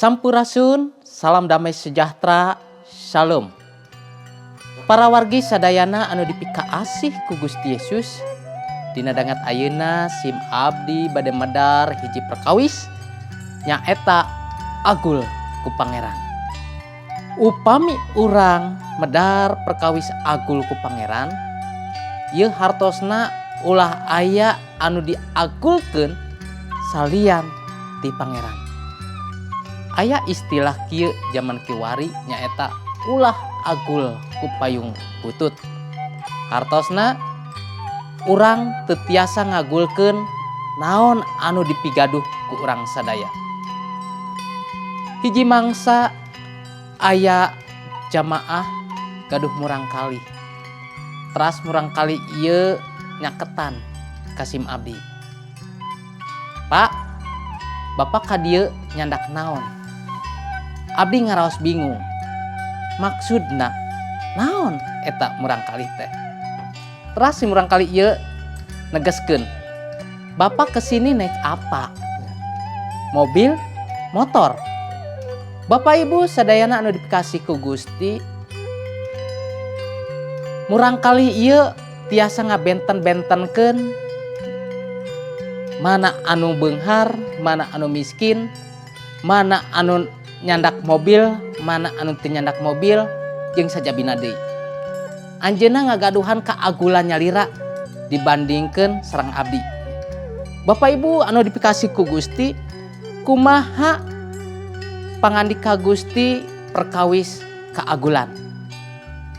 Sampurasun, salam damai sejahtera, shalom. Para wargi sadayana anu dipikaasih ku Gusti Yesus, dina danget ayeuna sim abdi bade medar hiji perkawis, nyaeta agul ku Pangeran. Upami urang medar perkawis agul ku Pangeran, ieu hartosna ulah aya anu diagulkeun salian ti Pangeran. Aya istilah kieu zaman kiwari, nyaeta ulah agul ku payung butut. Hartosna urang teu tiasa ngagulkeun naon anu dipigaduh ku urang sadaya. Hiji mangsa aya jamaah gaduh murangkalih. Teras murangkalih ieu nyaketan ka sim abdi. "Pak, Bapak ka dieu nyandak naon?" Abdi ngaraos bingung. Maksudna naon eta murangkalih teh? Teras si murangkalih ieu negeskeun, "Bapak kesini naik apa? Mobil, motor?" Bapak Ibu sadayana anu dipikasih ku Gusti, murangkalih ieu tiasa ngabenten-bentenkeun mana anu beunghar, mana anu miskin, mana anu nyandak mobil, mana anu teu nyandak mobil, jeung sajabina deui. Anjeunna ngagaduhan keagulan nyalira dibandingkeun sareng abdi. Bapak Ibu anu dipikasih ku Gusti, kumaha pangandika Gusti perkawis keagulan?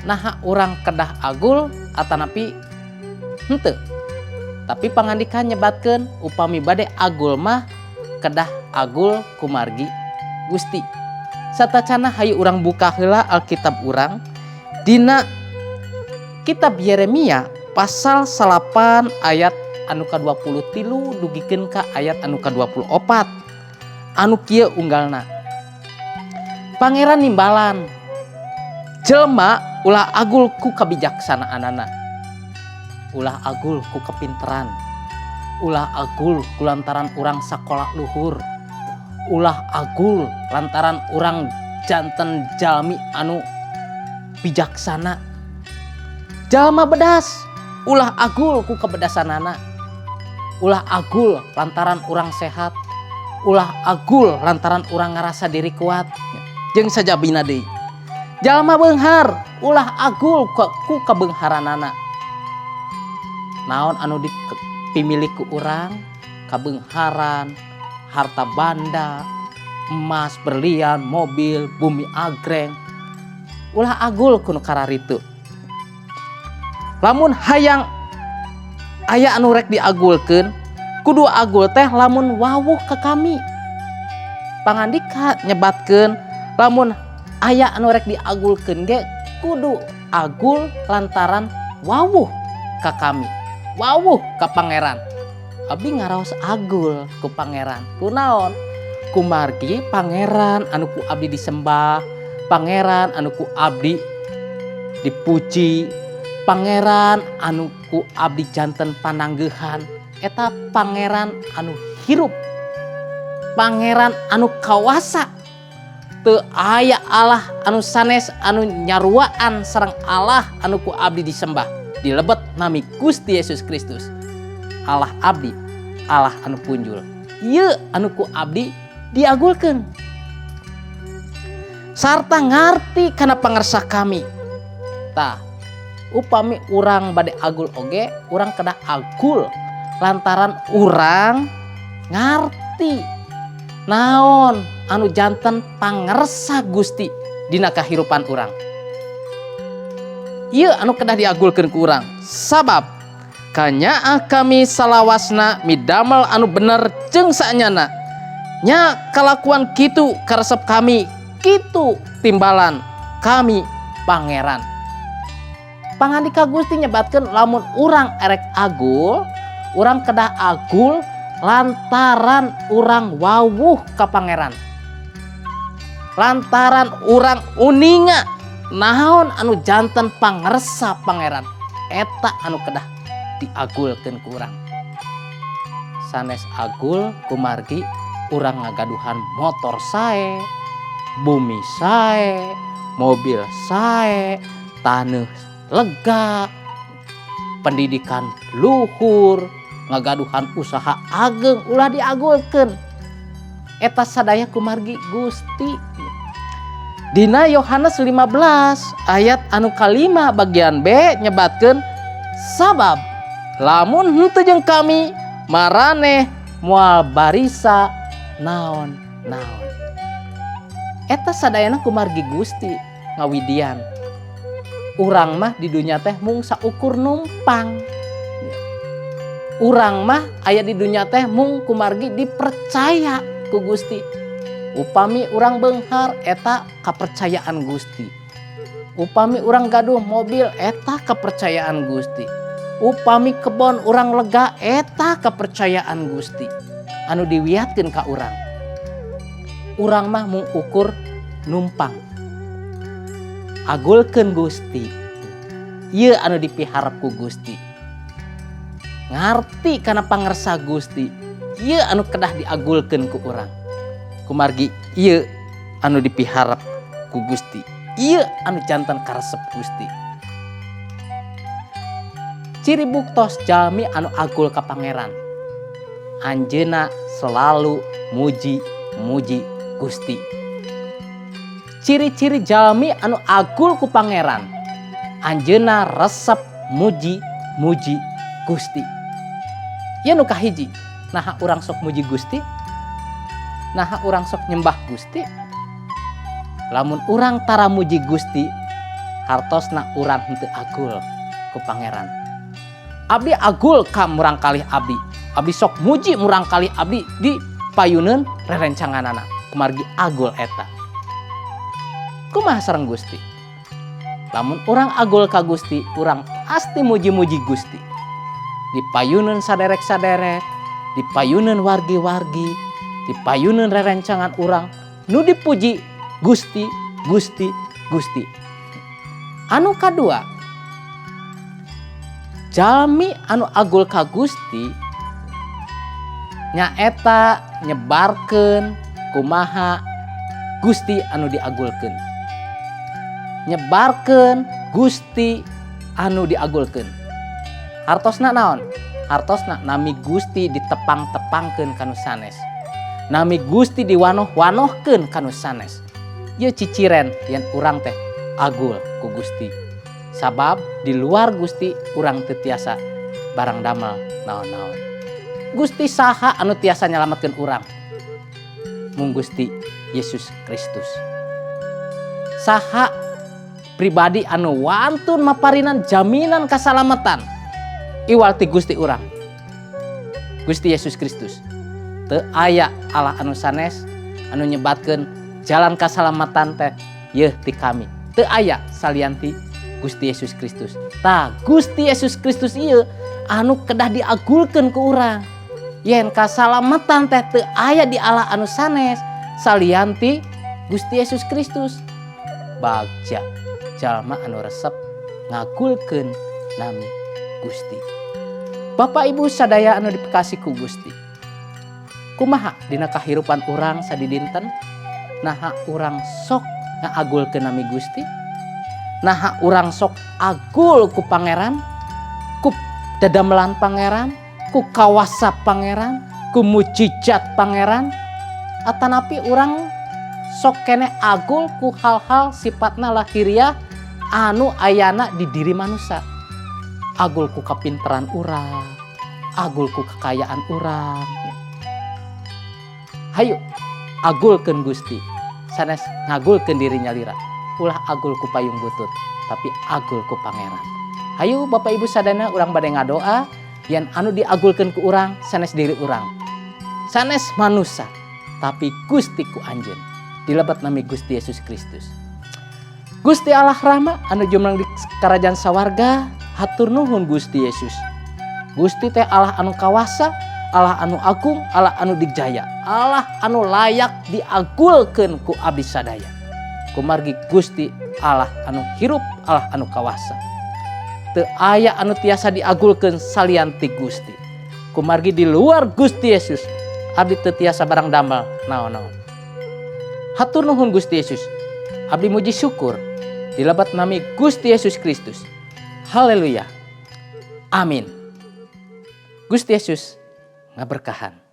Naha urang kedah agul atanapi henteu? Tapi pangandika nyebatkeun upami bade agul mah kedah agul kumargi Gusti. Satacana, hayu urang buka heula Alkitab urang dina kitab Yeremia pasal 9 ayat anu ka-23 dugikeun ka ayat anu ka-24, anu kieu unggalna. Pangeran nimbalan, "Jelma ulah agul ku kabijaksanaanana, ulah agul ku kepinteran, ulah agul ku lantaran urang sakola luhur, ulah agul lantaran urang janten jalmi anu bijaksana. Jalma bedas ulah agul ku kebedasanana, ulah agul lantaran urang sehat, ulah agul lantaran urang ngerasa diri kuat, jeung sajabina deui. Jalma beunghar ulah agul ku kabeungharanana." Naon anu dipimilik ku urang, kabeungharan, harta banda, emas, berlian, mobil, bumi agreng, ulah agul ku nu kararitu. Lamun hayang aya anu rek diagulkeun, kudu agul teh lamun wawuh ke kami. Pangandika nyebatkeun lamun aya anu rek diagulkeun ge kudu agul lantaran wawuh ka kami, wawuh ka Pangeran. Abdi ngaraos agul ku Pangeran kunaon? Kumargi Pangeran anu ku abdi disembah, Pangeran anu ku abdi dipuji, Pangeran anu ku abdi janten pananggehan, eta Pangeran anu hirup, Pangeran anu kawasa. Teu aya Allah anu sanes anu nyaruaan sareng Allah anu ku abdi disembah dilebet nami Gusti Yesus Kristus. Allah abdi Allah anu punjul. Ieu anu ku abdi diagulkeun sarta ngarti kana pangersa kami. Tah, upami urang bade agul oge, urang kedah agul lantaran urang ngarti naon anu janten pangersa Gusti dina kahirupan urang. Ieu anu kedah diagulkeun ku urang, sabab kanyaah kami salawasna midamel anu bener jeung saenyana nya kalakuan kitu karesep kami, kitu timbalan kami Pangeran. Pangandika Gusti nyebatkeun lamun urang erek agul, urang kedah agul lantaran urang wawuh ka Pangeran, lantaran urang uninga naon anu janten pangersa Pangeran. Eta anu kedah diagulkeun ku urang, sanes agul kumargi Urang ngagaduhan motor sae, bumi sae, mobil sae, taneuh lega, pendidikan luhur, ngagaduhan usaha ageng, ulah diagulkeun. Eta sadaya kumargi Gusti. Dina Yohanes 15 ayat anu kalima bagian B nyebatkeun, "Sabab lamun henteu jeung kami, maraneh moal barisa naon-naon." Eta sadayana kumargi Gusti ngawidian. Urang mah di dunya teh mung saukur numpang. Urang mah aya di dunya teh mung kumargi dipercaya ku Gusti. Upami urang beunghar, eta kepercayaan Gusti. Upami urang gaduh mobil, eta kepercayaan Gusti. Upami kebon urang lega, eta kepercayaan Gusti anu diwiatkeun ka urang. Urang mah mung ukur numpang. Agulkeun Gusti. Ieu anu dipiharep ku Gusti. Ngarti kana pangersa Gusti. Ieu anu kedah diagulkeun ku urang. Kumargi ieu anu dipiharep ku Gusti. Ieu anu janten karesep Gusti. Ciri buktos jalmi anu agul ka Pangeran, anjeunna selalu muji-muji Gusti. Ciri-ciri jalmi anu agul ku Pangeran, anjeunna resep muji-muji Gusti. Ieu nu kahiji. Naha urang sok muji Gusti? Naha urang sok nyembah Gusti? Lamun urang tara muji Gusti, hartosna urang henteu agul ku Pangeran. Abdi agul ka murangkalih abdi. Abdi sok muji murangkalih abdi di payuneun rerencanganana. Kumargi agul eta. Kumaha sareng Gusti? Lamun urang agul ka Gusti, urang pasti muji-muji Gusti. Di payuneun saderek-saderek, di payuneun wargi-wargi, di payuneun rerencangan urang, nu dipuji Gusti, Gusti, Gusti. Anu kadua, jalmi anu agul ka Gusti nyaeta nyebarkeun kumaha Gusti anu diagulkeun. Nyebarkeun Gusti anu diagulkeun. Hartosna naon? Hartosna nami Gusti ditepang-tepangkeun kanu sanes. Nami Gusti diwanoh-wanohkeun kanu sanes. Ieu ciciren yen urang teh agul ku Gusti. Sabab di luar Gusti urang teu tiasa barang damel naon-naon. Gusti saha anu tiasa nyalametkeun urang? Mung Gusti Yesus Kristus. Saha pribadi anu wantun maparinan jaminan kasalamatan? Iwal ti Gusti urang, Gusti Yesus Kristus. Teu aya Allah anu sanes anu nyebatkeun jalan kasalamatan teh yeuh ti kami. Teu aya salian ti Gusti Yesus Kristus. Tah, Gusti Yesus Kristus ieu anu kedah diagulkeun ku urang. Yen kasalamatan teh teu aya di Allah anu sanes salian ti Gusti Yesus Kristus. Bagja jalma anu resep ngagulkeun nami Gusti. Bapak Ibu sadaya anu dipikasih ku Gusti. Kumaha dina kahirupan urang sadidinten? Naha urang sok ngaagulkeun nami Gusti? Naha urang sok agul ku Pangeran? Ku dadamelan Pangeran, ku kawasa Pangeran, ku mujizat Pangeran? Atanapi urang sok keneh agul ku hal-hal sifatna lahiriah anu ayana di diri manusia? Agul ku kapinteran urang, agul ku kekayaan urang. Hayu agulkeun Gusti, sanes ngagulkeun diri nyalira. Ulah agul ku payung butut, tapi agul ku Pangeran. Hayu Bapak Ibu sadayana, urang bade ngadoa yen anu diagulkeun ku urang sanes diri urang, sanes manusia, tapi Gusti ku anjeun. Dilebet nami Gusti Yesus Kristus. Gusti Allah Rama anu jumeneng di kerajaan sawarga, hatur nuhun Gusti Yesus. Gusti teh Allah anu kawasa, Allah anu agung, Allah anu dijaya, Allah anu layak diagulkeun ku abdi sadaya. Kumargi Gusti Allah anu hirup, Allah anu kawasa. Teu aya anu tiasa diagulkeun salian ti Gusti. Kumargi di luar Gusti Yesus Abdi teu tiasa barang damel naon-naon. Hatur nuhun, Gusti Yesus. Abdi muji syukur dilebat nami Gusti Yesus Kristus. Haleluya. Amin. Gusti Yesus ngaberkahan.